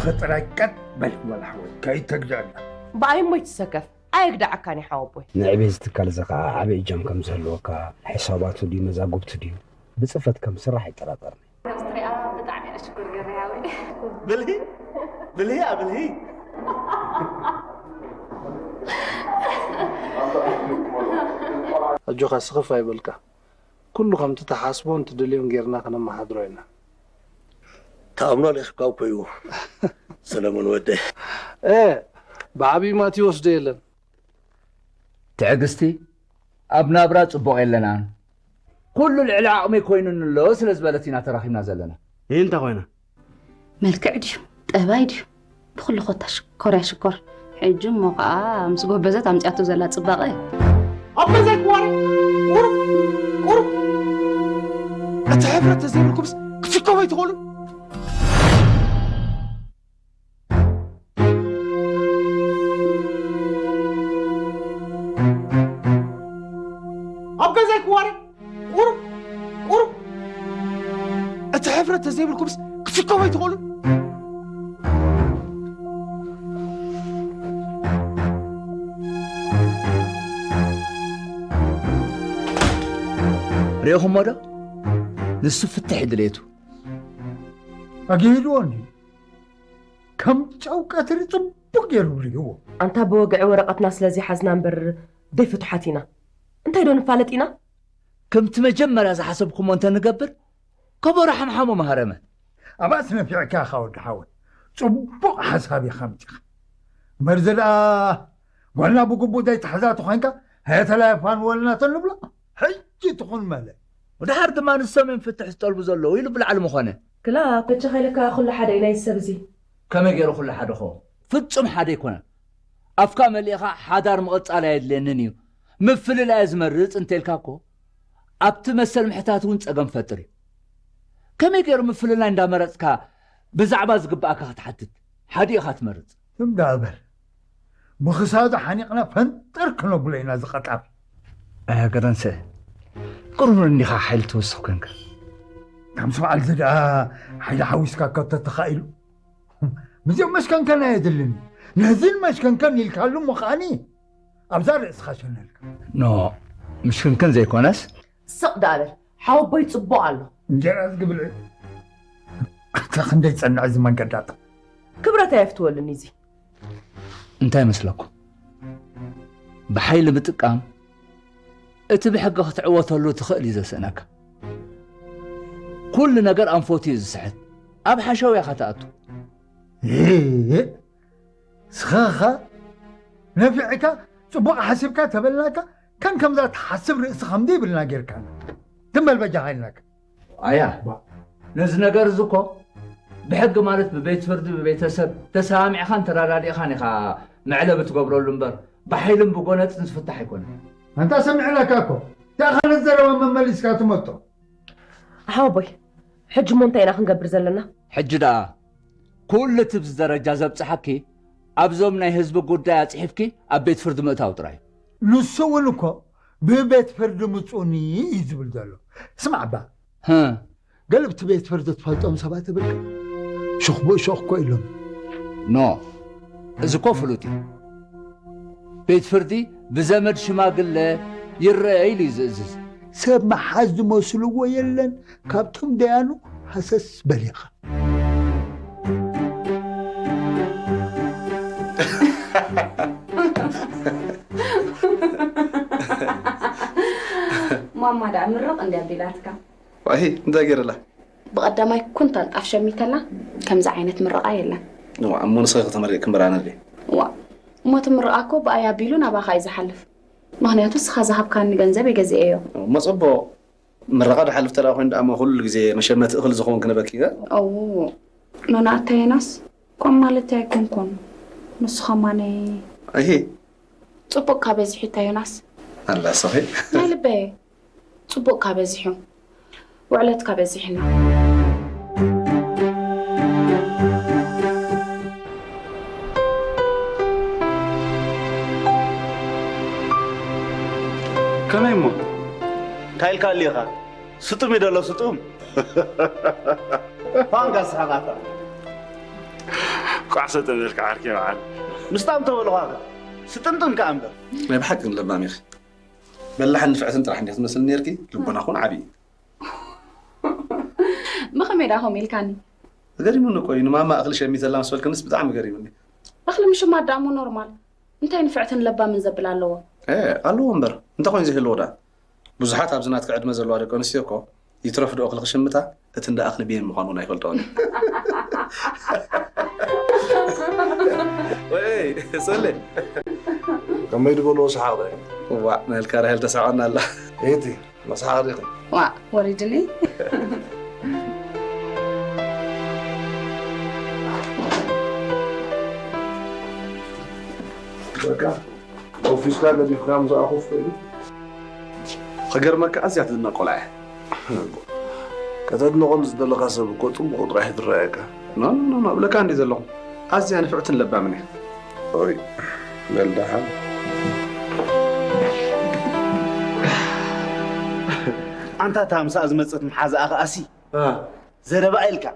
ኸጥራይ ቀጥ በል ወላ ሓወይ ከይተግድዐና። ብኣይ እሞ ይትሰከፍ ኣየግድዓካን እዩ ሓወቦይ። ንዕቤት ዝትካል እዚ ኸዓ ዓቢ እጃም ከም ዝህልወካ፣ ሕሳባቱ ድዩ መዛግብቱ ድዩ ብጽፈት ከም ዝስራሕ ኣይጠራጠርን። ገጽ ትሪኣ ብጣዕሚ እየ ሽኩር ገርያዊ። ብልሂ ብልሂ እያ ብልሂ። ኣጆኻ ስኽፍ ኣይበልካ። ኩሉ ከምቲ ትሓስቦን ትደልዮን ጌርና ከነመሓድሮ ኢና። ትኣምኖ ኣልኢኽካ እኮ እዩ ሰለሙን ወደይ። እ ብዓብዪ ማቴዎስ ዶ የለን? ትዕግስቲ ኣብ ናብራ ጽቡቕ የለናን። ኩሉ ልዕሊ ዓቕመይ ኮይኑኒ ኣሎ ስለ ዝበለት ኢና ተራኺብና ዘለና። ይህ እንታይ ኮይና? መልክዕ ድዩ ጠባይ ድዩ ብኹሉ ኮታ ሽኮር እያ ሽኮር። ሕጂ እሞ ከዓ ምስ ጎበዘት ኣምፂኣቶ ዘላ ፅባቐ። ኣብ ገዛይ ክዋረ ቁሩብ ቁሩብ እቲ ሕፍረት ተዘይብልኩምስ ክትሽከሙ ኣይትኽእሉን። ኣብ ገዛይ ክዋረ ቁሩብ ቁሩብ እቲ ሕፍረት ተዘይብልኩምስ ክትሽከሙ ኣይትኽእሉን። ርኢኹሞ ዶ? ንሱ ፍትሕ ድሌቱ ኣግሂድዎ እንድዩ ከም ጨው ቀትሪ ጽቡቕ ገይሩ ርእይዎ። ኣንታ ብወግዒ ወረቐትና ስለ ዘይሓዝና እምበር ደይ ፍቱሓት ኢና። እንታይ ዶ ንፋለጥ ኢና? ከምቲ መጀመርያ ዝሓሰብኩሞ እንተንገብር ከበሮ ሓምሓሞ ምሃረመ። ኣባስ ነፊዕካ ኢኻ ወዲ ሓወይ። ጽቡቕ ሓሳብ ኢኻ ኣምጺኻ። መርዚ ደኣ ጓልና ብግቡእ ዘይትሕዛ ተኾይንካ ሃየ ተላየፋን ወልናተን ንብሎ። ሕጂ ትኹን መለ። ወድሓር ድማ ንሶም እዮም ፍትሕ ዝጠልቡ ዘለዉ ኢሉ ብላዕሊ ምኾነ። ክላ በጃኻ ኢለካ ኩሉ ሓደ እዩ ናይዚ ሰብ እዚ። ከመይ ገይሩ ኩሉ ሓደ ክኸውን? ፍጹም ሓደ ኣይኮነን። ኣፍካ መሊእኻ ሓዳር ምቕጻል ኣየድልየንን እዩ ምፍልላይ እየ ዝመርጽ እንተልካ እኮ ኣብቲ መሰል ምሕታት እውን ጸገም ፈጥር እዩ። ከመይ ገይሩ ምፍልላይ እንዳመረጽካ ብዛዕባ ዝግባኣካ ክትሓትት ሓዲእኻ ትመርጽ? ትም ደኣ በል ብኽሳዱ ሓኒቕና ፈንጠር ክነብሎ ኢና እዚ ቐጣፊ። ኣያ ገረንሰ ቁሩብ እንዲኻ ሓይሊ ትውስኽ ኮንካ። ከምዚ በዓል እዚ ደኣ ሓይሊ ሓዊስካ እኮ ተተኻኢሉ ምስዚኦም መሽከንከን ኣየድልን ነዚን መሽከንከን ኢልካሉ እሞ ከዓኒ ኣብዛ ርእስኻ ሸነልካ። ኖ ምሽክንክን ዘይኮነስ ስቕ ደኣ በል ሓወቦይ ጽቡቕ ኣሎ። እንጀራ ዝግብልዕ ኣታ ክንደይ ጸንዐ እዚ መንገዳታ። ክብረት ኣየፍትወልን እዚ። እንታይ ይመስለኩም? ብሓይሊ ምጥቃም እቲ ብሕጊ ክትዕወተሉ ትኽእል እዩ ዘስእነካ። ኩሉ ነገር ኣንፈቱ እዩ ዝስሕት። ኣብ ሓሸውያ ኢኻ ትኣቱ። ስኻ ኸ ነፊዕካ ጽቡቕ ሓሲብካ ተበልናካ ከም ከምዛ ትሓስብ ርእሲ ከም ዘይብልና ጌርካና። ትም በል በጃኻ ኢልናካ። ኣያ ነዚ ነገር እዚ እኮ ብሕጊ ማለት ብቤት ፍርዲ ብቤተሰብ ተሰማሚዕኻን ተረዳዲእኻን ኢኻ መዕለቢ ትገብረሉ እምበር ብሓይልን ብጎነፅን ዝፍታሕ ኣይኮነን። ኣንታ ሰሚዕናካ እኮ እንታይ ኢኻ ነዚ ዘረባ መመሊስካ ትመጦ? ሓወቦይ ሕጂ እሞ እንታይ ኢና ክንገብር ዘለና? ሕጂ ደኣ ኩሉ እቲ ብዚ ደረጃ ዘብፅሓኪ ኣብዞም ናይ ህዝቢ ጉዳይ ኣፅሒፍኪ ኣብ ቤት ፍርዲ ምእታው ጥራይ እዩ። ንሱ እውን እኮ ብቤት ፍርዲ ምፁኒ እዩ ዝብል ዘሎ። ስማዕ እባ፣ ገለ ብቲ ቤት ፍርዲ ትፈልጦም ሰባት እብልካ ሹኽ ብእሾኽ እኮ ኢሎም። ኖ፣ እዚ እኮ ፍሉጥ እዩ። ቤት ፍርዲ ብዘመድ ሽማግለ ይረአ ኢሉ እዩ ዝእዝዝ። ሰብ መሓዝ ዝመስልዎ የለን ካብቶም ደያኑ ሃሰስ በል ኢኻ። ማማ ደኣ ምርቕ እንድያ ቢላትካ። ዋሂ እንታይ ገይረላ? ብቐዳማይ ኩንታል ጣፍ ሸሚተላ። ከምዚ ዓይነት ምርቓ የለን። እዋ እሞ ንስኺ ከተመርቂ ክምበራና ድየ? እዋ እሞ እቲ ምርቓ እኮ ብኣይ ኣቢሉ ናባኻ እዩ ዝሓልፍ። ምኽንያቱ እስኻ ዝሃብካኒ ገንዘብ እየ ገዚኤዮ። እሞ ጽቡቕ። ምረቓ ድሓልፍ ተላ ኮይኑ ደኣ እሞ ኩሉ ግዜ መሸመቲ እኽሊ ዝኾን ክነበኪ ገ? ኣው ኖና ኣታ ዮናስ ኮም ማለት ኣይኮንኩን። ንሱ ኸማነይ እሂ ጽቡቕካ በዚሑ እታ ዮናስ። ኣላ ሰኺ ናይ ልበየ ጽቡቕካ በዚሑ ውዕለትካ በዚሕና። ከመይ እሞ እንታይ ኢልካ ኣሊኻ? ስጡም እዩ ደሎ ስጡም። ፋንጋ ስሓቓታ። ቋዕ ሰጥም ኢልካ ዓርከይ በዓል። ምስታም ተበልኳ ከ ስጥምጥም ከኣ እምበር። ናይ ብሓቂ ግን ለባም ኢኺ። በላሕን ንፍዕትን ጥራሕ እንዲያ ትመስል ነርኪ፣ ልቦና ኹን ዓብዪ። ብኸመይ ደኣ ከምኡ ኢልካኒ? ገሪሙኒ እኮ እዩ። ንማማ እኽሊ ሸሚተላ ምስ በልክንስ ብጣዕሚ ገሪሙኒ። እኽሊ ምሽማት ደኣ እሞ ኖርማል። እንታይ ንፍዕትን ለባምን ዘብል ኣለዎ? እ ኣለዎ እምበር እንታይ ኮይኑ ዘይህልዎ ደኣ? ብዙሓት ኣብዚ ናትኪ ዕድመ ዘለዋ ደቂ ኣንስትዮ እኮ ይትረፍ ዶ እኽሊ ክሽምታ እቲ እንዳ እኽሊ ቤን ምዃኑ እውን ኣይፈልጥኦን እየን። ወይ ሰሌ ከመይ ዝበልዎ ሰሓቕ ዶ እዩ? ዋእ ናይልካ ራሄል ተሳቐና ኣላ። እቲ መስሓቕ ዲኺ? ዋእ ወሪድኒ። በቃ ኦፊስካ ገዲፍካ ምስኣ ኮፍ በል። ክገርመካ ኣዝያ ትድነቕ ቆልዓ እያ። ከተድንቖ ንዝደለኻ ሰብ እኮ ጽቡቕ ጥራሕ እዩ ዝረኣየካ። ኖ ኖ ኖ እብለካ እንዲ ዘለኹ ኣዝያ ንፍዕትን ለባምን እያ። ኦይ በል ደሓን። ኣንታ እታ ምሳኣ ዝመጸት መሓዛኣ ከኣሲ ዘረባ ኢልካ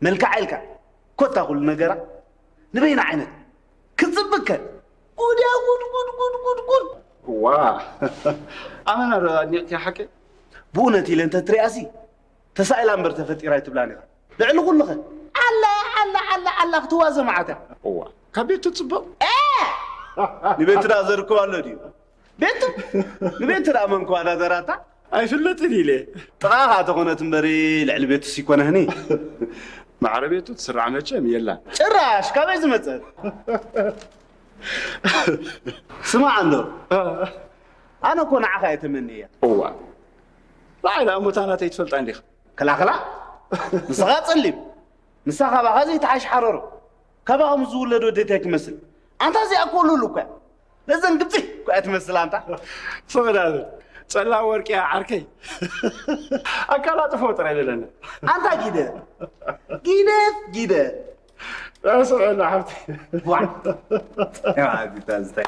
መልክዓ ኢልካ ኮታ ኩሉ ነገራ ንበይና ዓይነት ክትጽብቅ ከ ጉድ እያ ጉድ ጉድ ጉድ ጉድ ጉድ ዋ ኣመና ዶ ኣድኒቕኪ ሓቂ ብእውነት ኢለ እንተ ትሪኣሲ ተሳኢላ እምበር ተፈጢራ ኣይትብላን ኢኻ ልዕሊ ኩሉ ኸ ኣላ ኣላ ኣላ ኣላ ክትዋዘ መዓት እያ እዋ ካብ ቤት ትጽብቕ ንቤት ዳ ዘርክባ ኣሎ ድዩ ቤቱ ንቤቱ ደኣ መን ከዋዳደራታ ኣይፍለጥን ኢለ ጥቓኻ ተኾነት እምበሪ ልዕሊ ቤቱስ ይኮነህኒ ማዕረ ቤቱ ትስራዕ መቸም የላን ጭራሽ ካበይ ዝመፀት ስማዕ እንዶ ኣነ እኮ ንዓኻ እየ ተመንያ እዋ ንዓይ ደኣ እሞ እታ ናተይ ትፈልጣ እንዲኻ ክላኽላ ንስኻ ፀሊም ንሳ ካባኻ ዘይትሓይሽ ሓረሮ ካባኹም ዝውለድ ወደት ኣይትመስል ኣንታ እዚኣ እኮ ሉል እኮ እያ ነዘን ግብፂ እኮ እያ ትመስል ኣንታ ፍቕዳል ፀላም ወርቂ እያ ዓርከይ ኣካላጥፎ ጥራይ በለና ኣንታ ጊደ ጊደፍ ጊደ ስዕና ሓብቲ ዋ ያ ቢታ ዝታይ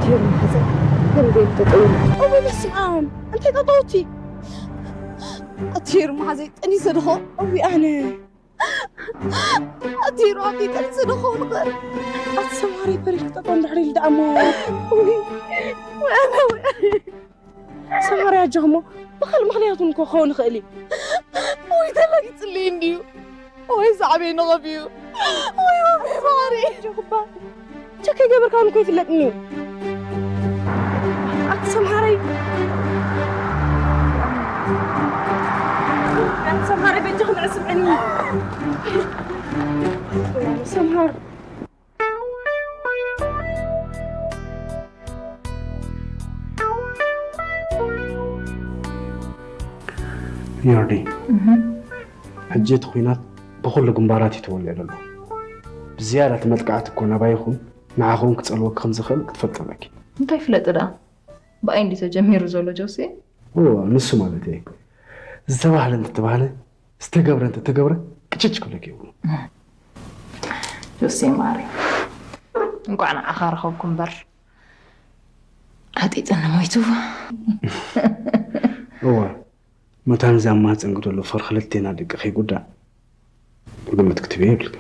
ቴሩ መሓዘይ ከምገይ ተጠውሉ እወ በስመ ኣብ እንታይ ጠጠውቲ ኣቴሩ መሓዘይ ጠኒሰ ድኾ እዊ ኣነ ኣቲሩ ኣቢጠን ዝደኾን በር ኣቲ ሰምሃሪ በሪክ ጠጠ እንድሕሪ ኢሉ ደኣ እሞ ሰምሃሪ ኣጆኽሞ ብኻል ምኽንያቱ እንኮ ክኸውን ይኽእል እዩ ወይ ተላጊፅልይ እንድዩ ወይ ዛዕበይ ንቐብ እዩ ወይ ወበይ ባህሪ ጆኽባ ቸክ ይገብርካ እንኮ ይፍለጥኒ እዩ ኣቲ ሰምሃረይ ኣቲ ሰምሃረይ በጃ ክምዕስብዕኒ ሰምሃር ዮርዲ ሕጂ እቲ ኩናት ብኩሉ ግንባራት እዩ ተወሊዑ ዘሎ ብዝያዳ እቲ መጥቃዕቲ እኮ ናባይኹም ንዓኹም ክጸልወኪ ከም ዝኽእል ክትፈልጢ ኣለኪ እንታይ ፍለጢ ደኣ ብኣይ እንዲ ተጀሚሩ ዘሎ ጆሴ እዎ ንሱ ማለት እየ ዝተባህለ እንተተባህለ ዝተገብረ እንተተገብረ ቅጭጭ ክብለኪ ይብሉ ጆሴ ማሪ እንኳዕ ንዓኻ ረኸብኩ እምበር ዓጢጥኒ ሞይቱ እዋ መታን እዛ ማህፀን ክደሎ ፈር ክልቴና ደቂ ከይጉዳእ ግምት ክትብዮ የብልካ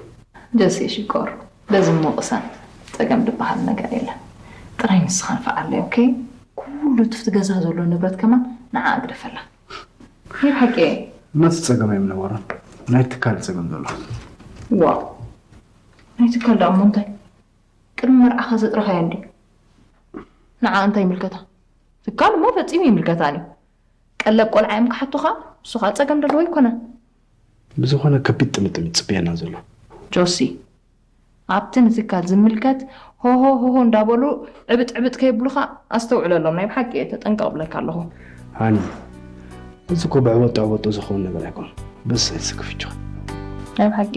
ጀሴ ሽኮር በዚ እሞ ቅሰን ፀገም ዝበሃል ነገር የለን ጥራይ ንስኻ ንፈዓለይ ኦኬ ኩሉ ትፍቲ ገዛ ዘሎ ንብረት ከማን ንዓ ኣግደፈላ ናይ ብሓቂ መስ ፀገም ኣይምነበሮን ናይ ትካል ፀገም ዘሎ ዋው ናይ ትካል ደኣ እሞ እንታይ ቅድሚ መርዓኻ ዘጥረኻዮ እንድዩ ንዓ እንታይ ይምልከታ ትካል እሞ ፈፂሙ ይምልከታን እዩ ቀለብ ቆልዓ እዮም ክሓቱኻ እሱ ከዓ ፀገም ዘለዎ ኣይኮነን ብዝኾነ ከቢድ ጥምጥም ይፅበየና ዘሎ ጆሲ ኣብቲ ንትካል ዝምልከት ሆሆ ሆሆ እንዳበሉ ዕብጥ ዕብጥ ከይብሉኻ ኣስተውዕለሎም ናይ ብሓቂ እየ ተጠንቀቕ ብለካ ኣለኹ ሃኒ እዚ እኮ ብዕበጦ ዕበጦ ዝኸውን ነገር ኣይኮን ብስ ኢልሲ ክፍችኻ ናይ ብሓቂ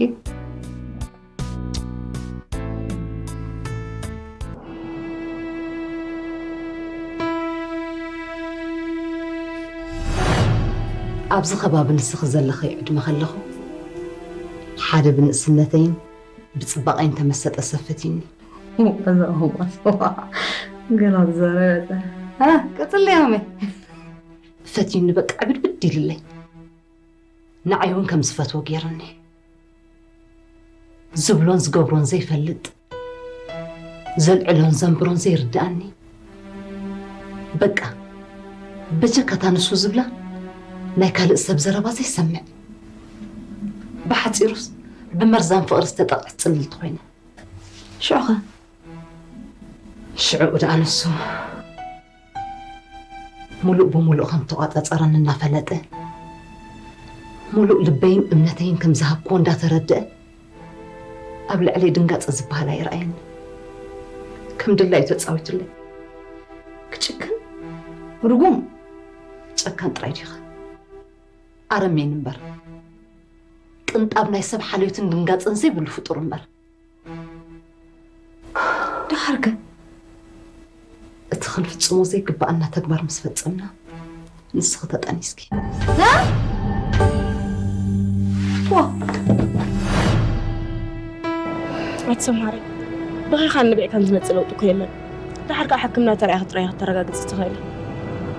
ኣብዚ ከባቢ ንስኺ ዘለኺ ዕድመ ከለኹ ሓደ ብንእስነተይን ብጽባቐይ እንተመሰጠ ሰብ ፈትዩኒ። እዛ እዋስ ገና ትዛረበ። አ፣ ቀጽለይ ኦመይ። ፈትዩኒ በቃ ዕብድብድ ኢልለይ። ንዓይ እውን ከም ዝፈትዎ ገይሩኒ። ዝብሎን ዝገብሮን ዘይፈልጥ፣ ዘልዕሎን ዘንብሮን ዘይርድኣኒ። በቃ በጀካታ ንሱ ዝብላ ናይ ካልእ ሰብ ዘረባ ዘይሰምዕ። ብሓጺሩስ ብመርዛም ፍቕሪ ዝተጠቕዐት ጽልልቲ ኮይነ። ሽዑኸ? ሽዑ ደኣ ንሱ ሙሉእ ብሙሉእ ከም ተቋጻጸረኒ እናፈለጠ፣ ሙሉእ ልበይን እምነተይን ከም ዝሃብክዎ እንዳተረድአ፣ ኣብ ልዕለይ ድንጋጸ ዝበሃል ኣይረኣየኒ። ከም ድላዩ ተጻዊቱለይ። ክጭክን ርጉም። ጨካን ጥራይ ዲኻ? ኣረሜን እምበር። ቅንጣብ ናይ ሰብ ሓልዮትን ድንጋጸን ዘይብሉ ፍጡር እምበር። ደሓርከ? እቲ ክንፍጽሞ ዘይግብኣና ተግባር ምስ ፈጸምና፣ ንስኺ ተጠኒስኪ። ኣቲ ሰምሃረይ፣ በኺኻን ንቢዕካን ዝመጽእ ለውጢ እኮ የለን። ደሓር ከዓ ሕክምና ተራኢኺ ጥራይ ኢኺ ክተረጋግጺ ትኽእሊ።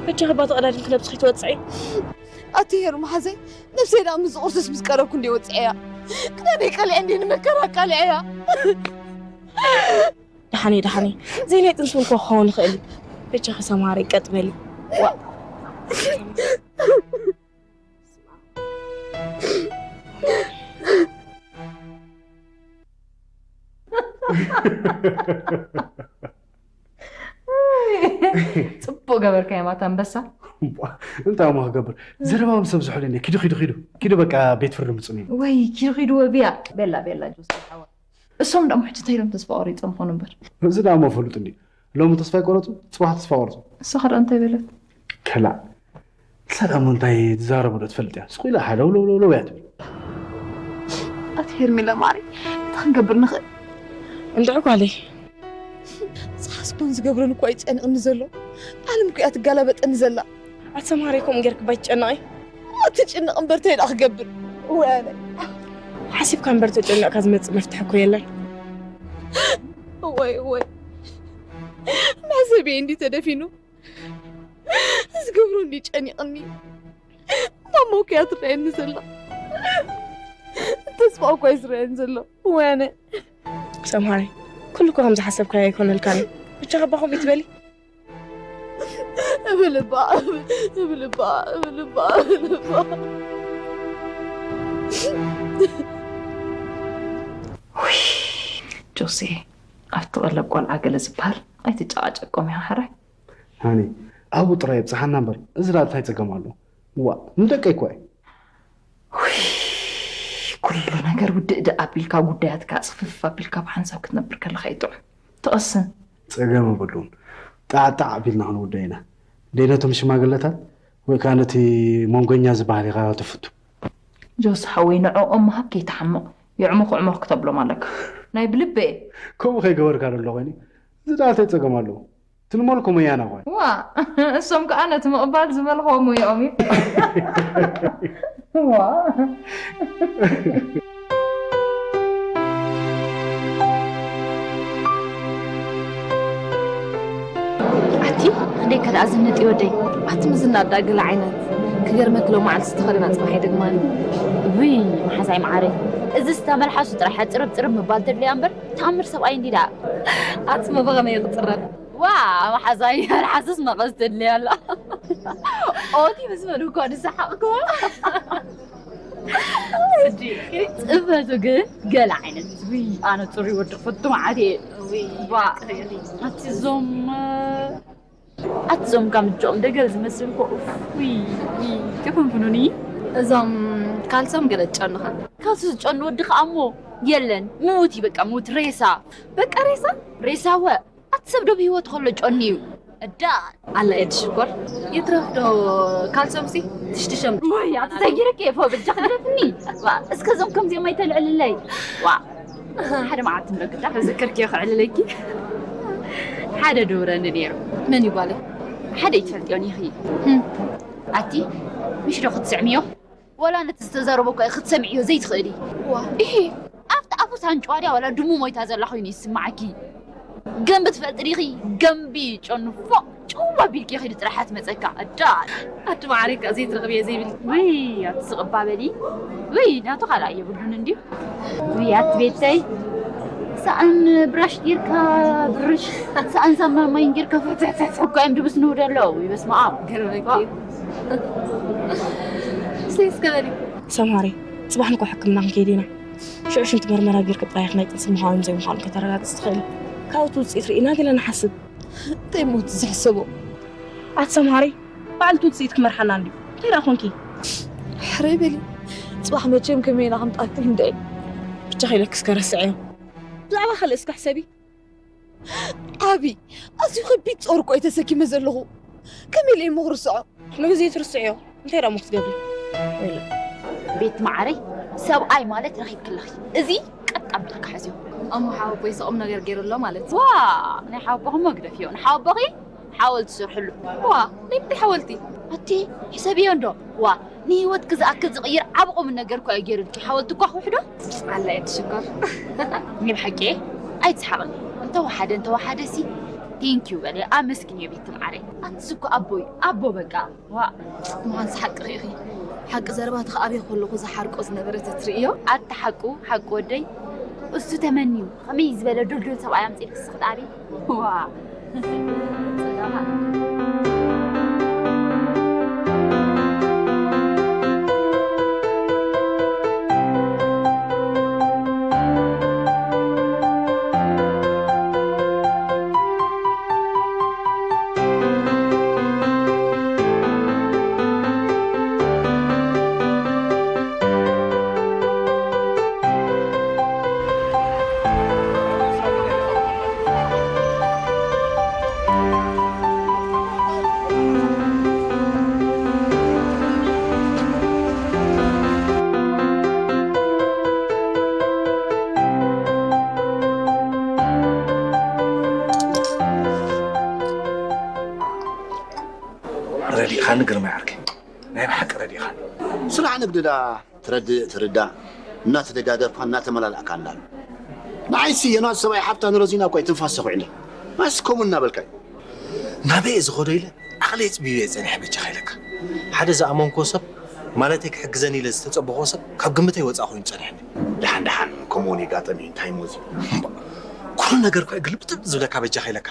በጃኺ እባ ተቐዳዲምኪ ነብስኺ ትወጽዒ። ኣቲ ሄሩ መሓዘይ፣ ነብሰይ ደኣ ምስ ዝቑርስስ ምስ ቀረብኩ እንዲ ወጽዐያ። ክዳነይ ቀሊዐ እንዲ ንመከራ ቀሊዐያ። ደሓነይ ደሓነይ፣ ዘይናይ ጥንሲ እውን እኮ ክኸውን ይኽእል እዩ። በጃኺ ሰምሃረይ ቀጥ በሊ። ዋ። ጽቡቅ ገበርካዮ ማታ ኣንበሳ። እንታይ እሞ ክገብር፣ ዘረባ ምስ ሰብ ዝሕሉ እንደ ኪዱ ኪዱ ኪዱ ኪዱ በቃ ቤት ፍርዲ ምጹኒ። ወይ ኪዱ ኪዱ ወብያ። ቤላ ቤላ ጆስ ሓዋ። እሶም ደሞ ሕጂ እንታይ ኢሎም ተስፋ ቆሪጾም ኾኑ እምበር። እዚ ደኣ እሞ ፈሉጥ እንዲ ሎሚ ተስፋ ይቆረጹ፣ ጽባሕ ተስፋ ቆርጹ። እሶ ኸዳ እንታይ በለት? ከላ ሰላም እንታይ ትዛረቡ ዶ ትፈልጥ እያ? ስቁ ኢላ ሓለውለውለውለው እያ ትብል። ኣቲ ሄርሜላ ማሪ እንታይ ክንገብር ንኽእል? እንድዒ ጓለይ። ዝሓስቦን ዝገብሮን እኳ ይጨንቕኒ ዘሎ። ዓለም እኮ እያ ትጋላበጠኒ ዘላ። ኣቲ ሰምሃረይ ከምኡ ጌርኪ ባይትጨነቒ። ኣትጭነቕ እምበር እንታይ ደኣ ክገብር? ወያነ ሓሲብካ እምበር ተጨኒቕካ ዝመጽእ መፍትሒ እኮ የለን። ወይ ወይ ናሰብየ እንዲ ተደፊኑ ዝገብሮ እንዲ ጨኒቕኒ። ማማ እኮ እያ ትረኣየኒ ዘላ። ተስፋ እኮ እዩ ዝረኣየኒ ዘሎ። ወያነ ሰምሃሪ ኩሉ እኮ ከም ዝሓሰብካዮ ኣይኮነልካን እዩ። ብቻ ከባ ከምኡ ትበሊ። እብልባ እብልባ እብልባ እብልባ ጆሴ ኣብቲ ቀለብ ቆልዓ ገለ ዝበሃል ኣይትጨቃጨቆም ኢኻ ሕራይ። ሃኒ ኣብኡ ጥራይ ኣብጽሓና እምበር እዚ ደኣ እንታይ ጸገም ኣለዎ? ዋእ ንደቀይ እኮ እየ። ውይ ኩሉ ነገር ውድእ ደኣ ኣቢልካ ጉዳያትካ ጽፍፍ ኣቢልካ ብሓንሳብ ክትነብር ከለኻ እዩ ጥዑም። ትቐስን። ጸገም የብሉን። ጣዕጣዕ ኣቢልና ክንውድእ ኢና። ደይ ነቶም ሽማግለታት ወይ ከኣ ነቲ መንጎኛ ዝበሃል ኢኻ ትፍቱ። ጆስ ሓወይ ንዕኦም ምሃብ ከይትሓምቕ። ይዕሙኽ ዕሙኽ ክተብሎም ኣለካ። ናይ ብልቢ እየ። ከምኡ ከይገበርካ ዘሎ ኮይኑ እዚ ደኣ እንታይ ጸገም ኣለዎ? ትልመልኩም እያና ኾይ። ዋ እሶም ከዓ ነቲ ምቕባል ዝመልኸዎ ሙያኦም እዩ። ዋ ኣቲ ክንደይ ከ ደኣ ዝንጥ ይወደይ። ኣቲ ምዝናጥ ደኣ ገለ ዓይነት። ክገርመኪ ሎማዓልቲ ዝተኸደና ፅባሕ ኣይደግማን። ውይ መሓዛይ መዓረይ። እዚ ዝተመልሓሱ ጥራሕ ሕፅርብ ፅርብ ምባል ተድልያ እምበር ተኣምር ሰብኣይ እንዲ ደኣ። ኣቲ መበኸመ ይቕፅረብ። ዋ መሓዛይ መልሓስስ መቐስ ተድልያ ኣላ። ኦቲ ምስ በሉ እኳ ንሰሓቕክዎ። ስዲ ጽፈቱ ግን ገለ ዓይነት ውይ ኣነ ጽሩይ ወዲ ክፈቱ መዓት እየ። ዋ ኣቲ እዞም ኣቲ እዞም ካብ ምጆኦም ደገል ዝመስል እኮ ኡፍ ውይ ውይ ትፍንፍኑኒ። እዞም ካልሶም ገለ ትጨኑኻ። ካልሲ ዝጨኑ ወዲ ከኣ እሞ የለን ምዉት እዩ በቃ ምዉት ሬሳ በቃ ሬሳ ሬሳ ወ ኣቲ ሰብ ዶ ብህይወት ከሎ ጨኒ እዩ እዳ ኣላ እየ ትሽኮር ይትረፍ ዶ ካልሶም ሲ ትሽትሸም ወይ ኣቲ ዘይርክ የፎ ብጃ ክድረፍኒ ዋ እስከ ዞም ከምዚኦም ኣይተልዕልለይ ዋ ሓደ መዓልቲ ምረክዳ ክዝክርኪ ክዕልለኪ ሓደ ድውረኒ ነይሩ መን ይጓለ ሓደ ይትፈልጥዮን ይኺ ኣቲ ምሽ ዶ ክትስዕምዮ ወላ ነቲ ዝተዛረቦ እኳ ክትሰምዕዮ ዘይትኽእሊ ዋ ኢሂ ኣብቲ ኣፉ ሳንጭዋ ድያ ዋላ ድሙ ሞይታ ዘላ ኮይኑ ይስማዓኪ? ገንቢ ትፈልጢ ዲኺ? ገንቢ ጨኑ ፎቕ ጭው ኣቢልኪ ኺዲ ጥራሕ ትመጸካ። ኣዳ ኣቲ ማዕሪካ ዘይትረኽብዮ ዘይብል። ውይ ኣቲ ስቕባ በሊ። ውይ ናቱ ካልኣ የብሉን እንድዩ። ውይ ኣቲ ቤተይ፣ ሰኣን ብራሽ ጌርካ ብርሽ፣ ሰኣን ሳምና ማይን ጌርካ ፍሕፍሕፍሕ እኳ እዮም ድብስንው ደለዉ። ውይ በስመ ኣብ። ገርመኪ። እስኪ እስከ በሊ። ሰምሃሪ፣ ጽባሕ ንኮ ሕክምና ክንከይድ ኢና። ሽዑ ሽንቲ መርመራ ጌርኪ ጥራይ ኢኺ ናይ ጥንሲ ምዃኑን ዘይምዃኑን ከተረጋግጺ ትኽእሊ። ካብኡ እቲ ውጽኢት ርኢና ገለ ንሓስብ። እንታይ እሞ እቲ ዝሕሰቦ? ኣቲ ሰምሃሪ፣ ባዕሉ እቲ ውጽኢት ክመርሓና እንድዩ። እንታይ ደኣ ኮንኪ? ሕረይ በሊ። ጽባሕ መቸም ከመይ ኢና ክንጣክል እንድዒ። ብቻ ኸይለኪ እስከ ረስዕዮ። ብዛዕባ ካልእ እስከ ሕሰቢ። ዓቢ፣ ኣዝዩ ከቢድ ጾር እኮ እየ ተሰኪመ ዘለኹ። ከመይ ኢለ እሞ ክርስዖ? ንግዜ ትርስዕዮ። እንታይ ደኣ እሞ ክትገብሪ? ወይለ። ቤት ማዓረይ፣ ሰብኣይ ማለት ረኺብኪ ኣለኺ። እዚ ቀጥ ኣቢልካ ሓዝዮ። እሞ ሓወቦይ ስቕ ቁም ነገር ገይሩ ኣሎ ማለት እዩ። ዋ፣ ናይ ሓወቦኺ እሞ ግደፍዮ። ንሓወቦኺ ሓወልቲ ስርሕሉ። ዋ፣ ናይ ምንታይ ሓወልቲ? ኣቲ፣ ሕሰብዮ እንዶ። ዋ፣ ንህይወትኪ ዝኣክል ዝቕይር ዓቢ ቁም ነገር እኮ እዩ ገይሩልኪ። ሓወልቲ እኳ ክውሕዶ። ኣላ እየ ትሽኮር። ናይ ብሓቂ ኣይትስሓቕኒ። እንተወሓደ፣ እንተወሓደ ሲ ቴንኪዩ በለ። ኣመስግንዮ ቤት ማዓረይ። ኣንትስ እኮ ኣቦይ፣ ኣቦ በቃ። ዋ፣ ምዃንስ ሓቅኺ ኢኺ። ሓቂ ዘረባ እቲ ከኣበይ ከለኹ ዝሓርቆ ዝነበረ ተትርእዮ። ኣቲ ሓቁ፣ ሓቂ ወደይ። እሱ ተመንዩ፣ ከመይ ዝበለ ዱልዱል ሰብኣይ ኣምጺእልኪ እስኺ ትኣቢ። ዋ። ረዲእኻኒ ግርማይ ዓርከይ፣ ናይ ብሓቂ ረዲእኻኒ። ስራሕ ንግዲ ደኣ ትረድእ ትርዳእ፣ እናተደጋገፍካ እናተመላላእካ እንዳሎ። ንዓይሲ የናስ ሰብኣይ ሓፍታ ንረዚና እኮ እዩ ትንፋስ ተኹዕለ። ማስ ከምኡ እናበልካ እዩ። ናበይ እየ ዝኸዶ ኢለ ዓቕለይ ጽቢበ እየ ጸኒሐ በጃኻ ኢለካ። ሓደ ዝኣመንክዎ ሰብ ማለተይ ክሕግዘኒ ኢለ ዝተጸበኽዎ ሰብ ካብ ግምተይ ወጻኢ ኮይኑ ጸኒሐኒ። ደሓን ደሓን ከምኡ እውን የጋጠም እዩ፣ እንታይ እሞ እዚ? ኩሉ ነገር እኮ እዩ ግልብጥብጥ ዝብለካ በጃኻ ኢለካ።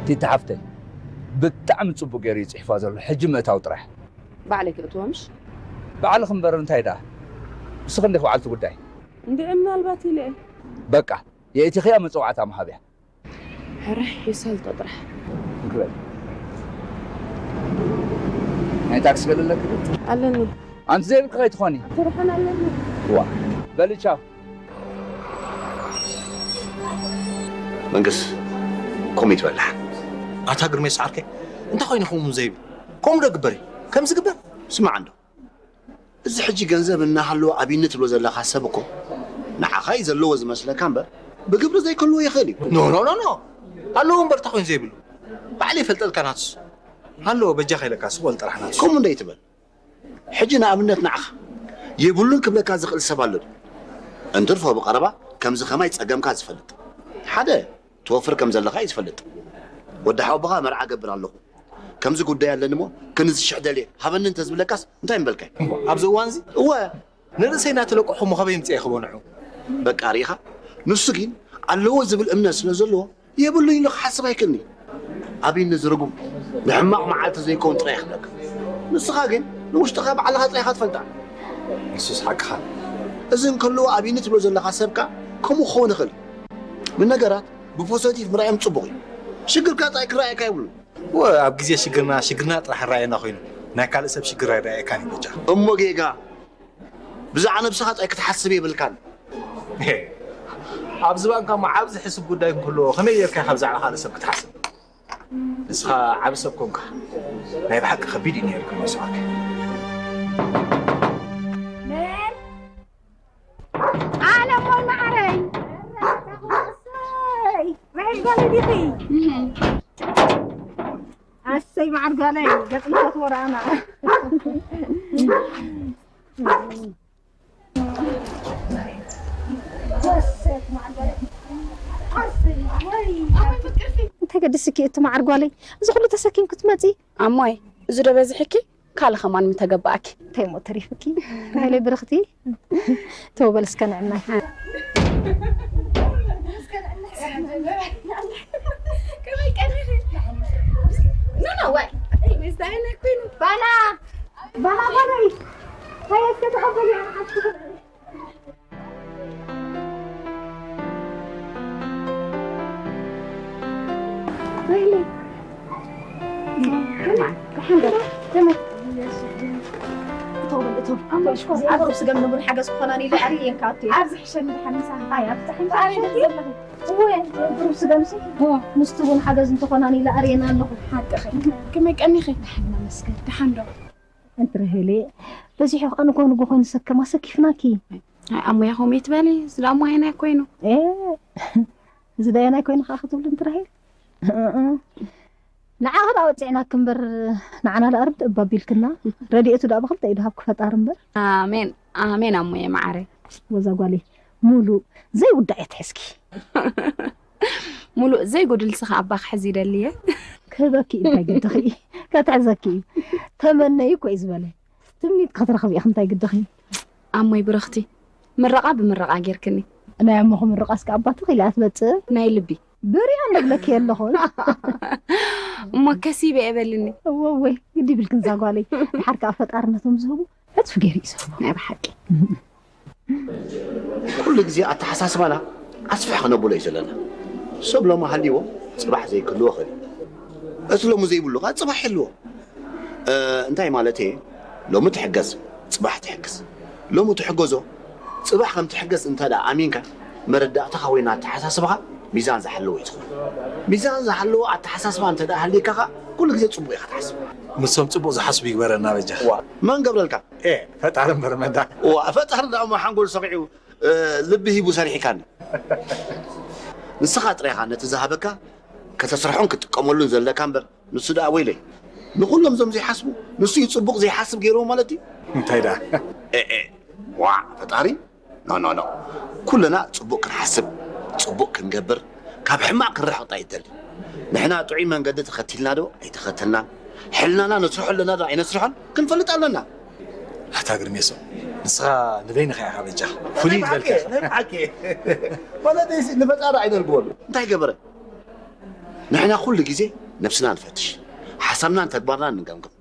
ቲቲ ሓፍተይ፣ ብጣዕሚ ጽቡቅ ገይሩ እዩ ጽሒፋ ዘሎ። ሕጂ ምእታው ጥራሕ። ባዕለይ ክእትዎ ምሽ? ባዕልኺ እምበር እንታይ ደኣ? ንስኺ እንዲኺ በዓልቲ ጉዳይ። እንድዒ ምናልባት ኢለ እየ። በቃ፣ የእቲኽያ መጸዋዕታ ምሃብያ። ሕራይ የሳልጦ ጥራሕ። እንክበል። ናይ ታክሲ ገለ ኣለኪ ዶ? ኣለኒ። ኣንቲ ዘይብልኪ ከይትኾኒ። ትርሕን ኣለኒ። ዋ። በሊ ቻው። መንግስ፣ ኮሚት በላሕ። ኣታ ግርሜ ሰዓርከይ፣ እንታይ ኮይኑ ከምኡ ዘይብል? ከምኡ ዶ ግበር እዩ? ከም ዝግበር? ስማዕ እንዶ። እዚ ሕጂ ገንዘብ እናሃለወ ኣብይኒ ትብሎ ዘለኻ ሰብ እኮ ንዓኻ እዩ ዘለዎ ዝመስለካ እምበር ብግብሪ ዘይክህልዎ ይኽእል እዩ። ኖ፣ ኖ፣ ኖ፣ ኖ። ኣለዎ እምበር እንታይ ኮይኑ ዘይብሉ? ባዕለይ ይፈልጠልካ ናትስ። ኣለዎ በጃኻ ኢለካ ስቕ በል ጥራሕ ናትስ። ከምኡ እንዶ ኣይትበል። ሕጂ ንኣብነት ንዓኻ የብሉን ክብለካ ዝኽእል ሰብ ኣሎ ድዩ? እንትርፎ ብቐረባ ከምዚ ከማይ ጸገምካ ዝፈልጥ ሓደ ትወፍር ከም ዘለኻ እዩ ዝፈልጥ። ወዲ ሓወቦኻ መርዓ ገብር ኣለኹ፣ ከምዚ ጉዳይ ኣለኒ እሞ ክንዚ ሽሕ ደልየ ሃበኒ እንተዝብለካስ እንታይ ምበልካዮ? ኣብዚ እዋንዚ? እወ። ንርእሰይ እናተለቅሑ እሞ ካበይ ኣምጺኤ ክበንዖ? በቃ ርኢኻ፣ ንሱ ግን ኣለዎ ዝብል እምነት ስለ ዘለዎ የብሉን ኢሉ ክሓስብ ኣይክእልን እዩ። ኣብይኒ እዚ ርጉም ንሕማቕ መዓልቲ ዘይከውን ጥራይ ይኽብለካ። ንስኻ ግን ንውሽጥኻ ባዕልኻ ጥራይ ኢኻ ትፈልጣ። ንሱስ ሓቅኻ። እዚ እንከለዎ ኣብይኒ ትብሎ ዘለኻ ሰብካ ከምኡ ክኸውን ይኽእል እዩ። ንነገራት ብፖዘቲቭ ምርኣዮም ጽቡቕ እዩ። ሽግርካ ጥራይ ክረኣየካ የብሉን። እወ፣ ኣብ ግዜ ሽግርና፣ ሽግርና ጥራሕ ይረኣየና ኮይኑ፣ ናይ ካልእ ሰብ ሽግር ኣይረኣየካን እዩ በጃ። እሞ ጌጋ፣ ብዛዕባ ነብስኻ ጥራይ ክትሓስብ የብልካን። ሄ፣ ኣብ ዝባንካ እሞ ዓቢ ዝሕስብ ጉዳይ እንከሎ፣ ከመይ ጌርካ ኢኻ ብዛዕባ ካልእ ሰብ ክትሓስብ? ንስኻ ዓቢ ሰብ ኮንካ፣ ናይ ብሓቂ ከቢድ እዩ ነይሩ ክመሰልካ። መን? ዓለሞይ ማዓረይ። ኣሰይ፣ ርሕይ ጓለይ ዲኺ? ኣሰይ፣ መዓር ጓለይ፣ ገጽ ንፈትዎ ደኣና። እንታይ ገድስኪ እቲ መዓር ጓለይ፣ እዚ ኩሉ ተሰኪምኪ ትመጺ? ኣሞይ፣ እዚ ዶ በዚሕኪ? ካልእ ኸማን ምተገባኣኪ። እንታይ እሞ ተሪፍኪ? ራሄለይ ብርኽቲ፣ ተው በል እስከ ንዕናይ። ባና፣ ባና ጓለይ፣ ሃየ እስከ ተቐበሊ። ኣብዚ ሕሸኒ ድሓን ምሳኻ። ኣይ፣ ኣብዚ ሕሸኒ ኣይ፣ ዘለኺ። እወ፣ ብሩህ ስጋ ምሳኺ። እወ። ምስቲ እውን ሓገዝ እንተኾናኒ ኢለ ኣርእየን ኣለኹ። ሓቅኺ። ከመይ ቀኒኺ? ደሓን ይመስገን። ደሓን ዶ? ኣንቲ ራሄሌ፣ በዚሑ ከኣ ንጎ ንጎ ኮይኑ ዝሰከማ ሰኪፍናኪ። ኣይ፣ ኣሞያ ከምኡ ይትበሊ። እዚ ደኣ ኣሞያና ኮይኑ። ኤ፣ እዚ ደኣ ኣየናይ ኮይኑ ከኣ ክትብሊ ኣንቲ ራሄል? እእ። ንዓኺ ደኣ ወጺዕናኪ እምበር፣ ንዓና ደኣ ርድእ እባ ኣቢልክና። ረድኤቱ ደኣ ብኽልተ ኢዱ ሃብኪ ፈጣሪ እምበር። ኣሜን፣ ኣሜን ኣሞየ መዓረይ። ወዛ ጓለይ፣ ሙሉእ ዘይውዳእ እየ ትሕዝኪ። ሙሉእ ዘይጎድልሲ ከኣ ኣባ ክሕዝ ይደሊ እየ። ክህበኪ እዩ፣ እንታይ ግድኺ እዩ? ከትሕዘኪ እዩ። ተመነዩ እኮ እዩ ዝበለ። ትምኒት ክትረኽቢ ኢኺ፣ እንታይ ግድኺ? ኣሞይ ብርኽቲ፣ ምረቓ ብምረቓ ጌርክኒ። ናይ ኣሞኺ ምርቓስ ከኣ ኣባትኺ ኢላ ትመጽእ። ናይ ልቢ። ብርያ ንብለኪ ኣለኹ። እሞ ከሲበ እየ በልኒ። እወ፣ እወ፣ ግዲ ይብልክን እዛ ጓለይ። ድሓር ከኣ ፈጣሪ ነቶም ዝህቡ ዕጽፊ ገይሩ እዩ ዝህቦም። ናይ ብሓቂ። ኩሉ ግዜ ኣተሓሳስባና ኣስፍሕ ክነብሎ እዩ ዘለና። ሰብ ሎሚ ሃልይዎ ጽባሕ ዘይክህልዎ ይኽእል እዩ። እቲ ሎሚ ዘይብሉ ከኣ ጽባሕ ይህልዎ። እ፣ እንታይ ማለት እየ? ሎሚ ትሕገዝ፣ ጽባሕ ትሕግዝ። ሎሚ ትሕገዞ፣ ጽባሕ ከም ትሕገዝ እንተ ደኣ ኣሚንካ፣ መረዳእታኻ ወይ ኣተሓሳስባኻ ሚዛን ዝሓለወ እዩ ዝኸውን። ሚዛን ዝሓለወ ኣተሓሳስባ እንተ ደኣ ሃልይካ ከኣ፣ ኩሉ ግዜ ጽቡቕ ኢኻ ትሓስብ። ንሶም ጽቡቕ ዝሓስቡ ይግበረና በጃ። ዋ፣ መን ገብረልካ? ኤ፣ ፈጣሪ እምበር መዳ። ዋ፣ ፈጣሪ ደኣ እሞ ሓንጎል ሰኺዑ፣ እ፣ ልቢ ሂቡ ሰሪሕካኒ። ንስኻ ጥራይ ኢኻ ነቲ ዝሃበካ ከተስርሖን ክትጥቀመሉን ዘለካ እምበር፣ ንሱ ደኣ ወይለይ። ንኹሎም እዞም ዘይሓስቡ፣ ንሱ እዩ ጽቡቕ ዘይሓስብ ገይርዎ ማለት እዩ። እንታይ ደኣ? ኤ፣ ኤ፣ ዋዕ፣ ፈጣሪ? ኖ፣ ኖ፣ ኖ። ኩልና ጽቡቕ ክንሓስብ፣ ጽቡቕ ክንገብር፣ ካብ ሕማቕ ክንርሕቕ ጥራይ እዩ ዝደሊ። ንሕና ጥዑይ መንገዲ ተኸቲልና ዶ ኣይተኸተልናን፣ ሕልናና ነስርሖ ኣለና ዶ ኣይነስርሖን ክንፈልጥ ኣለና። ኣታ ግርሜሶ፣ ንስኻ ንበይንኻ ኢኻ በጃኻ። ፍሉይ ናይ ይበልካ ብሓቂ፣ ኢኻ። ናይ ብሓቂ። ማለተይሲ ንፈጣሪ ኣይነልግበሉ። እንታይ ገበረ? ንሕና ኩሉ ግዜ ነብስና ንፈትሽ። ሓሳብናን ተግባርናን ንገምግም።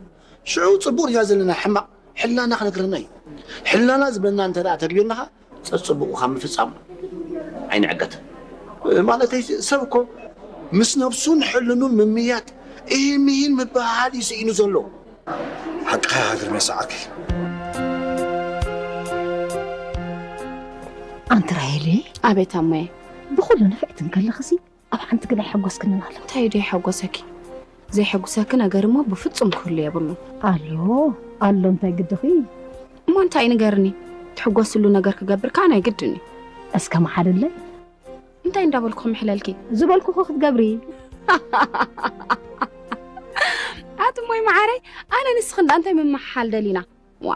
ሽዑ ጽቡቕ ድያ ዘለና ሕማቕ ሕልናና ክነግረና እዩ። ሕልናና ዝብለና እንተ ደኣ ተግቢርና ኸኣ ጸጽቡቑ ካብ ምፍጻም ኣይንዕገት። ማለተይ ሰብ እኮ ምስ ነብሱን ሕልኑን ምምያጥ፣ እሂን ምሂን ምብህሃል እዩ ስኢኑ ዘሎ። ሓቅኻ ኢኻ ግርሜ ሰዓርከይ። ኣንቲ ራሄለይ፣ ኣቤት ኣሞየ። ብኹሉ ንፍዕቲ እንከለኽሲ ኣብ ሓንቲ ግን ኣይሐጎስክንን ኣሎ። እንታይ እዩ ደይሐጎሰኪ? ዘይሐጉሰኪ ነገር እሞ ብፍጹም ክህሉ የብሉን። ኣሎ፣ ኣሎ፣ እንታይ ግድኺ? እሞ እንታይ ንገርኒ? ትሕጎስሉ ነገር ክገብር ከኣ ናይ ግድን እዩ። እስከ መሓልለይ። እንታይ እንዳበልኩ ክምሕለልኪ? ዝበልኩኺ ክትገብሪ። ኣቲ እሞይ መዓረይ፣ ኣነ ንስኺ እንዳ እንታይ ምምሓል ደሊና? ዋ፣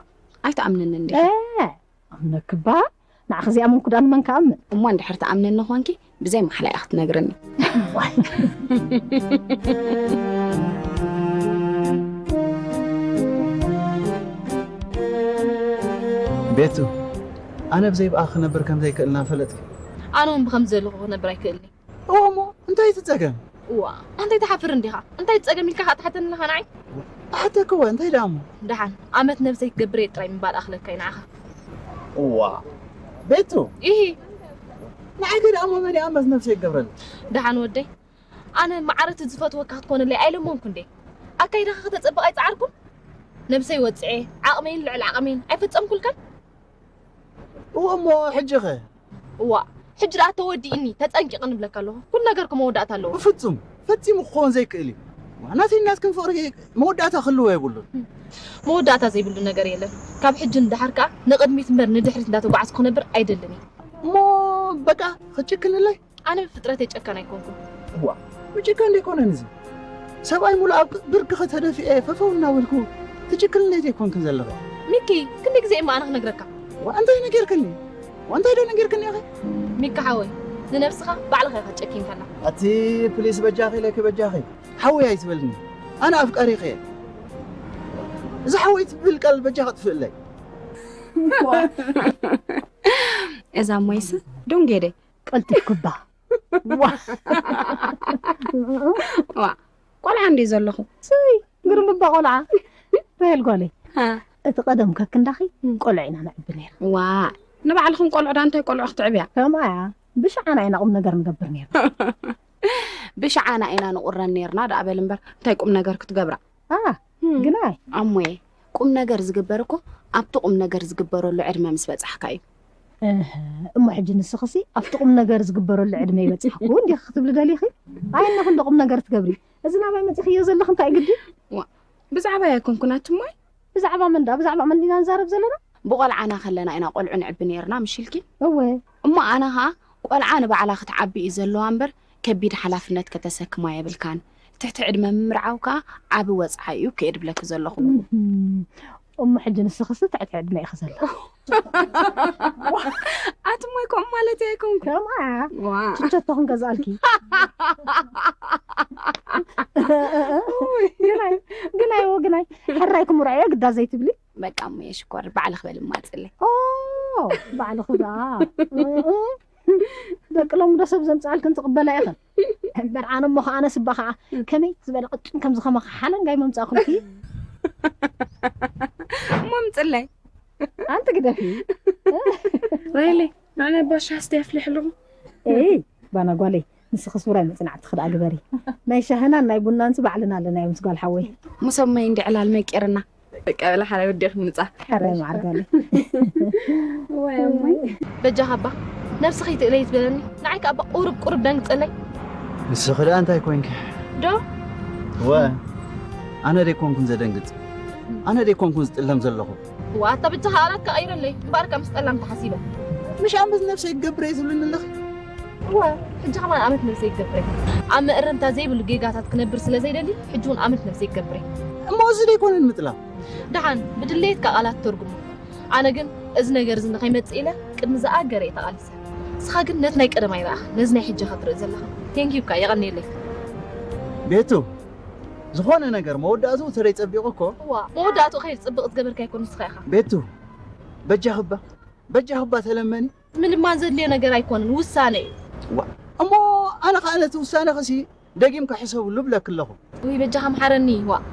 ኣይትኣምንኒ እንዲኺ። እ፣ ኣምነክባ? ንዓኺ ዘይኣመንኩ ዳኣ ንመን ክኣምን? እሞ እንድሕር ትኣምነኒ ኾንኪ፣ ብዘይ ማሕላ ኢኺ ክትነግርኒ። ቤቱ፣ ኣነ ብዘይ ብኣኺ ክነብር ከም ዘይክእል እናፈለጥኪ። ኣነ እውን ብኸምዚ ዘለኹ ክነብር ኣይክእልን እየ። እወ እሞ፣ እንታይ እቲ ጸገም? እዋ፣ ኣንታይ ትሓፍር እንዲኻ? እንታይ ጸገም ኢልካ ኸኣ ትሓተኒ ኣለኻ ንዓይ? እሓተኪ እወ፣ እንታይ ደኣ እሞ? ደሓን፣ ኣመት ነብሰይ ክገብር እየ ጥራይ ምባል ኣኽለካ እዩ ንዓኻ። እዋ፣ ቤቱ። ኢሂ። ንዓይ ከ ደኣ እሞ መን እዩ ኣመት ነብሰይ ክገብረለይ? ደሓን ወደይ፣ ኣነ ማዕረ እቲ ዝፈትወካ ክትኮነለይ ኣይለመንኩ እንዴ? ኣካይዳኻ ከተጸብቕ ኣይጸዓርኩን? ነብሰይ ወጽዔ፣ ዓቕመይን ልዕሊ ዓቕመይን ኣይፈጸምኩልካን? እወ እሞ ሕጂ ኸ? እዋእ፣ ሕጂ ደኣ ተወዲእኒ፣ ተጸንቂቕኒ እብለካ ኣለኹ። ኩሉ ነገር እኮ መወዳእታ ኣለዎ። ብፍጹም፣ ፈጺሙ ክኸውን ዘይክእል እዩ። ዋ፣ ናተይን ናትክን ፍቕሪ መወዳእታ ክህልዎ የብሉን። መወዳእታ ዘይብሉ ነገር የለን። ካብ ሕጂ ንደሓር ከኣ ንቕድሚት እምበር ንድሕሪት እንዳተጓዓዝኩ ክነብር ኣይደልን እየ። እሞ በቃ፣ ክትጭክንለይ? ኣነ ብፍጥረተይ ጨካን ኣይኮንኩን። እዋ፣ ምጭካን ዘይኮነን እዚ። ሰብኣይ ሙሉ ኣብ ብርክኺ ተደፊኤ ፈፈው እናበልኩ ትጭክንለይ ዘይኮንክን ዘለኺ። ሚኪ፣ ክንደይ ግዜ እማ ኣነ ክነግረካ? እንታይ ነጌርክኒ? እንታይ ዶ ነጌርክኒ ኢኺ? ሚኪ ሓወይ፣ ንነብስኻ ባዕልኻ ኢኻ ትጨኪን ከላ። ኣቲ ፕሊስ በጃኺ ኢለኪ በጃኺ ሓወይ ኣይትበልኒ። ኣነ ኣፍቃሪኺ እየ። እዚ ሓወይ ትብል ቃል በጃኻ ጥፍእለይ። እዛ ሞይስ ዶንጌደ ቀልጢፍኩባ። ዋ ቆልዓ እንዲ ዘለኹ ስይ ግርምባ ቆልዓ። ራሄል ጓለይ፣ እቲ ቀደም ከክንዳኺ ቆልዑ ኢና ነዕቢ ነይር። ዋ ንባዕልኹም ቆልዑ ዳ እንታይ ቆልዑ ክትዕብያ? ከምኣ እያ። ብሽዓና ኢና ቁም ነገር ንገብር ነይር። ብሽዓና ኢና ንቑረን ነይርና ደኣ በል እምበር እንታይ ቁም ነገር ክትገብራ? ግናይ ኣሞየ ቁም ነገር ዝግበር እኮ ኣብቲ ቁም ነገር ዝግበረሉ ዕድመ ምስ በጻሕካ እዩ። እሞ ሕጂ ንስኽሲ ኣብቲ ቁም ነገር ዝግበረሉ ዕድመ ይበጻሕኩ እንዲኺ ክትብሊ ደሊኺ? ኣየነኺ እንዶ ቁም ነገር ትገብሪ? እዚ ናባይ መጺኽዮ ዘለኺ እንታይ ግዲ? ብዛዕባ ኣይኮንኩን ኣትሞይ። ብዛዕባ መን ደኣ? ብዛዕባ መን ዲና ንዛረብ ዘለና? ብቆልዓና ከለና ኢና ቆልዑ ንዕቢ ነይርና ምሽ ኢልኪ? እወ። እሞ ኣነ ኸኣ ቆልዓ ንባዕላ ክትዓቢ እዩ ዘለዋ እምበር ከቢድ ሓላፍነት ከተሰክማ የብልካን። ትሕቲ ዕድመ ምምርዓው ከኣ ዓቢ ወጽዓ እዩ ከየ ድብለኪ ዘለኹ። እሞ ሕጂ ንስኽሲ ትሕቲ ዕድመ ኢኺ ዘለኺ። ኣትሞይ ከምኡ ማለት ኣይኮንኩ። ከምኣ ችቸቶ ክንገዝኣልኪ። ግናይ ግናይ ወግናይ ሕራይ ክምርዐዮ ግዳ ዘይትብሊ። በቃ እሞ የሽኮር ባዕልኺ በሊ ማፅለይ። ባዕልኺ ደኣ ደቂ ሎሚ ዶ ሰብ ዘምፅኣልክን ትቕበላ ኢኽን? እምበር ኣነ እሞ ከዓ ኣነ ስባ ከዓ ከመይ ዝበለ ቅጭን ከምዚ ከማኻ ሓለንጋይ መምፃእኹልኪ። እሞ ምፅለይ ኣንቲ ግደፊ። ራይለይ ንዓና ባሻ ስተ ኣፍልሕ ኣለኹ። ኤይ ባና ጓለይ ንስኺ ሱራይ መፅናዕቲ ክድኣ ግበሪ። ናይ ሻህናን ናይ ቡናንሲ ባዕልና ኣለናዮ ምስ ጓል ሓወይ። ምሰመይ እንዲ ዕላል መቂርና። በቃ በላ ሓራይ ወዲኺ ምጻ። ሓራይ መዓር ጓለይ። ወይ ኣሞይ። በጃኻ እባ ነብስኺ ትእለይ ትበለኒ ንዓይ ከኣ እባ ቁሩብ ቁሩብ ደንግጸለይ። ንስኺ ደኣ እንታይ ኮንኪ? ዶ ወ ኣነ ደይኮንኩን ዘደንግጽ ኣነ ደይኮንኩን ዝጥለም ዘለኹ። ዋታ ብቻ ቃላትካ ቀይረለይ እምበኣርካ ምስ ጠላም ተሓሲበ። ምሽ ኣመት ነብሰይ ክገብር እየ ትብልኒ ኣለኺ? እወ ሕጂ ከማን ኣመት ነብሰይ ክገብር እየ። ኣብ መእረምታ ዘይብሉ ጌጋታት ክነብር ስለ ዘይደሊ ሕጂ እውን ኣመት ነብሰይ ክገብር እየ። እሞ እዚ ደይኮነን ምጥላም? ደሓን ብድሌትካ ቃላት ተርጉሞ። ኣነ ግን እዚ ነገር እዚ ንኸይመጽእ ኢለ ቅድሚ ዝኣገረ እየ ተቓሊሰ። ንስኻ ግን ነቲ ናይ ቀደም ኣይረኣኽን ነዚ ናይ ሕጂ ኢኻ ትርኢ ዘለኻ። ቴንኪዩ እካ የቐንየለይ። ቤቱ ዝኾነ ነገር መወዳእትኡ ተደይ ጸቢቑ እኮ። እዋ መወዳእትኡ ከይጽብቕ ዝገበርካዮ እኮ ንስኻ ኢኻ። ቤቱ በጃኺ እባ በጃኺ እባ ተለመኒ። ምልማን ዘድልዮ ነገር ኣይኮነን ውሳነ እዩ። እሞ ኣነ ኸኣ ነቲ ውሳነኺሲ ደጊምኪ ሕሰብሉ እብለኪ ኣለኹ። ውይ በጃኻ ምሓረኒ ዋእ።